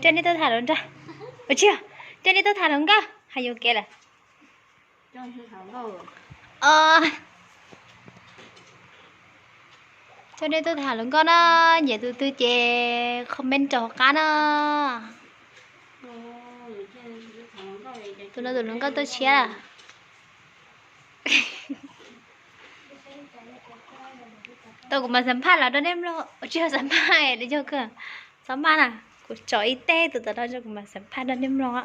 Coj nej tuaj tham hluas nraug. Ua tsis yog, coj nej tuaj tham hluas nkauj, hais yuam kev lawm. Coj nej tuaj tham hluas nkauj na, nyiam tus twg ces comment rau hauv qab na. Tus no tus hluas nkauj tuaj tshiab. Tau kuv mam xam phaj los rau nej mloog, tsis yog xam phaj, xov maj na, kuv tso ib teg tus tom no rau kuv mam xam phaj rau nej mloog.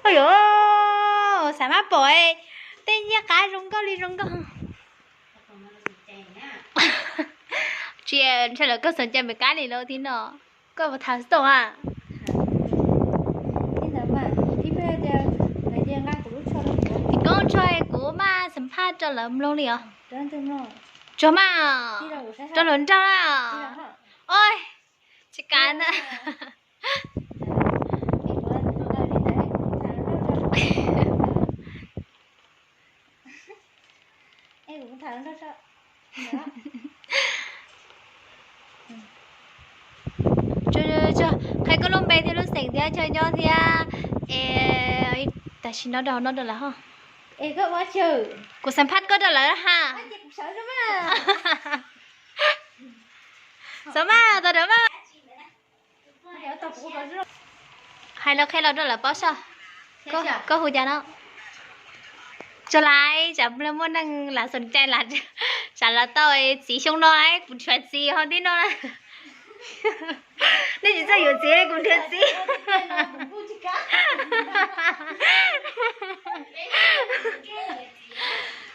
Ua yuav xam maj pom tej nyiaj qab zoo nkauj li zoo nkauj. Tsis ntshai lawv koj xom cai npem kab li lawm thiab no. Koj puas tham xov tooj a? Koj tso kuv maj xam phaj rau lawv mloog li os. Tsuag maj rau hluas nraug na. Oj, tsis kav na. Qhia koj lub npe thiab lub xeem thiab chaw nyob thiab. Es tam sim no rau no rau lawv ho. Kuv xam phaj koj rau lawv ha. Xov maj tau rau maj. Hais los qhia los rau lawv paub soj. Koj hu cas no? Tsuag laiv, tsam muaj neeg lam xom cai lam, tsam los tau txiv xyoo no kuv nrhiav txiv ho tib no na. Nej tsis txawj yuav txiv kuv nrhiav txiv.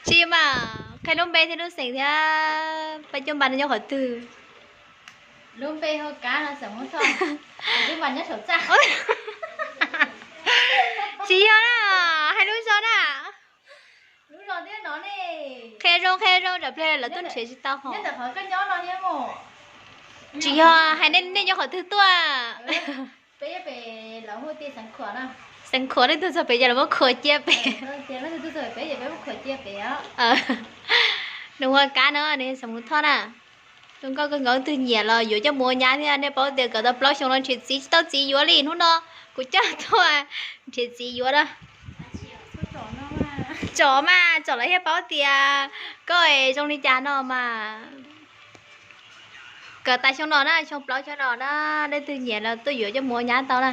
Tsis mas, qhia lub npe thiab lub xeem thiab pab coj npas nyob qhov twg. Lub npe hu Kab no xeem Hmoob Thoj, lub npe nyob saum txaj. Tsis yog na, hais lub zos na. Qhia zoo qhia zoo, tsam pliag lawv tuaj nrhiav tsis tau ho. Tsis yog, hais nej nyob qhov twg tuaj. Xeev Khuam, leej twg txog pem ces lawv muab khuam cia pem. Nws hu Kab no, nws xeem Hmoob Thoj na. Zoo nkauj kawg nkaus, leej twg nyiam los yuav coj mus ua nyab thiab. Nej paub tias kawm tau plaub xyoo no nrhiav txiv tsis tau txiv yuav li. Hnub no kuv coj tuaj nrhiav txiv yuav na. Tsom mas, tsom lawv thiaj paub tias koj zoo li cas no mas. Kawm tas xyoo no na, xyoo plaub xyoo no na, leej twg nyiam los tuaj yuav coj mus ua nyab tau na.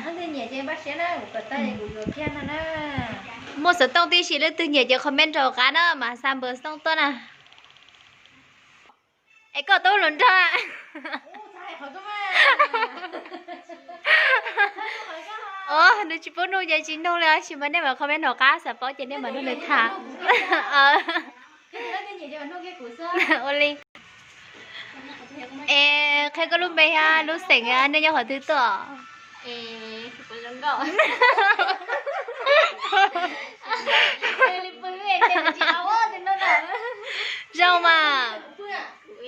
Muaj xov tooj tib si, leej twg nyiam ces comment rau qab na, mas xa npawb xov tooj tuaj na. Es koj tub hluas nraug. Os, nws tsis pub nug ces tsis nug li, tab sis mas nej mam comment hauv qab xav paub ces nej mam nrog nws tham. Ua li. Es qhia koj lub npe thiab lub xeem, nej nyob qhov twg tuaj? Zoo mas.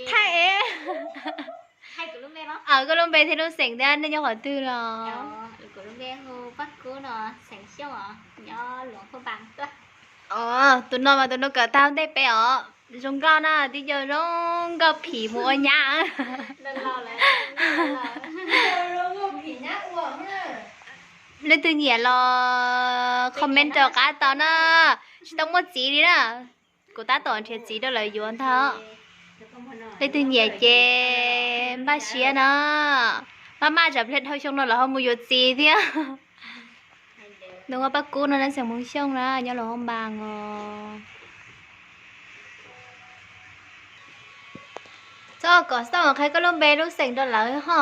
Thaij es. Koj lub npe thiab lub xeem thiab nej nyob qhov twg no? Os, tus no mas tus no kawm tag ntej peb os. Zoo nkauj na, tib co zoo nkauj phim mus ua nyab. Leej twg nyiam los comment rau qab tau na. Tsis tau muaj txiv li na. Kuv tab tom nrhiav txiv rau lawv yuav ntag. Leej twg nyiam ces npaj siab na. Maj maj tsam pliag dhau xyoo no lawv ho mus yuav txiv thiab. Nws ua Paj Kub no, nab xeem Hmoob Xyooj na, nyob Luas Phab Npas os. Txhob kom xauj, qhia koj lub npe lub xeem rau lawv ho.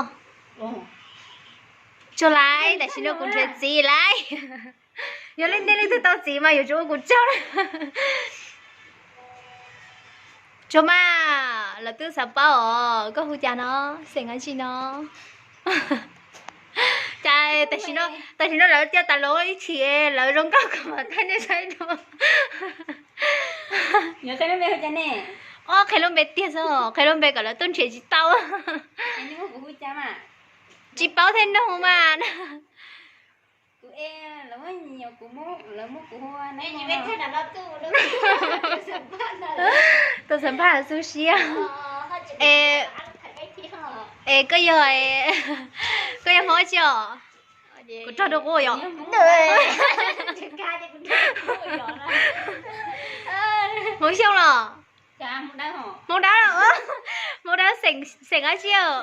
Tsuag laiv, tam sim no kuv nrhiav txiv laiv. Yog leej twg, leej twg tau txiv mas yuav tsum ua kuv tsaug. Tsuag mas, lawv twb xav paub os, koj hu cas no, xeem dab tsi no? Cas tam sim no, tam sim no lawv coj tas los ib chim, lawv zoo nkauj kom mam thaij nej saib dua. Ob, qhia lub npe tiag xwb, qhia lub npe kom lawv tuaj nrhiav tsis tau. Tsis paub thiaj nug mas. Tus xam phaj xu siab. Es koj yog, koj Koj yog Hmoob dab tsi os? Kuv rog rau kuv yom. Hmoob Xyooj los? Hmoob Dawb los? Hmoob Dawb xeem dab tsi os?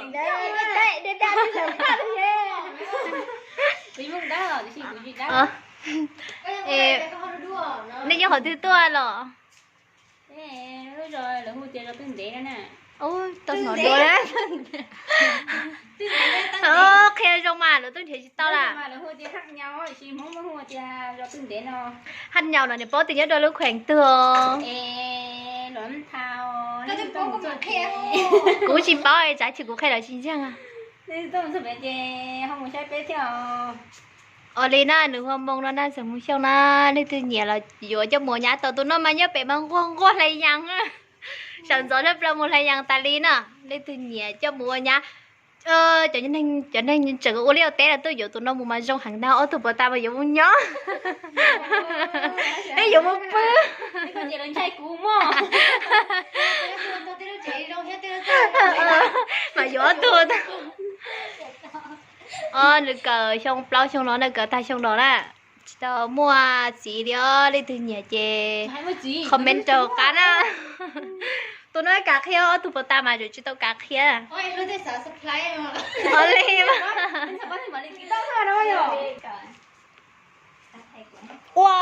Nej nyob qhov twg tuaj los? Tau hnov dua. Qhia zoo mas lawv twb nrhiav tsis tau lawm. Haj Nyaus no nws paub tias nyob dua lub kheev twg os? Kuv tsis paub, tsav chim kuv qhia lawv tsis ntseeg. Ua li na, nws hu moo no na, Xeem Hmoob Xyooj na, leej twg nyiam los yuav coj mus ua nyab tau. Tus no mas nyob pem mas nquag nquag hlais yas, sawv ntxov tshaj plaws mus hlais yas tas li na. Leej twg nyiam coj mus ua nyab. Cov, cov neeg tseem ua liaj ua teb los tuaj yuav tus no mus mas zoo heev ntag, ob tug puas tas mas yuav mus nyob, yuav mus pw. Mas yuav ob tug. Nws kawm xyoo plaub xyoo no, nws kawm tag xyoo no na. Tsis tau muaj txiv li os, leej twg nyiam ces comment rau qab na. Tus no kav qhia, ob tug puas tas mas tseem tsis tau kav qhia. Ua li, ua,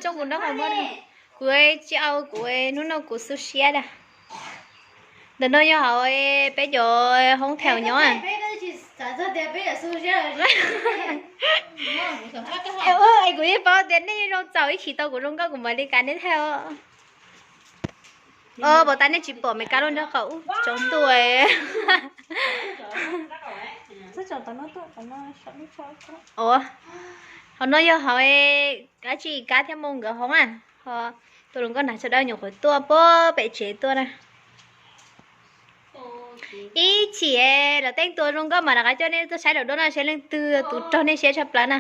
tsoo kuv nrog qhov muag, kuv tsis au, kuv hnub no kuv xub siab na. Ntawm no yog hauv peb cov hoob thaum nyob. Es kuv yeej paub tias nej zoo txaus ib chim tau kuv zoo nkauj kuv mam li kav nej thaum. Os, puas tas nej tsis pom me kab lub nraub qaum ub tsaus ntuj. Os, hauv no yog hauv dab tsi kab thiab moo nkawd hoob na. Tus hluas nkauj nag tso dawb nyuam qhuav tuaj puag pem tsev tuaj na. Ib chim los teej tua zoo nkauj mas rov qab coj nej tuaj saib daim duab no seb leej twg tus rog nej siab tshaj plaws na.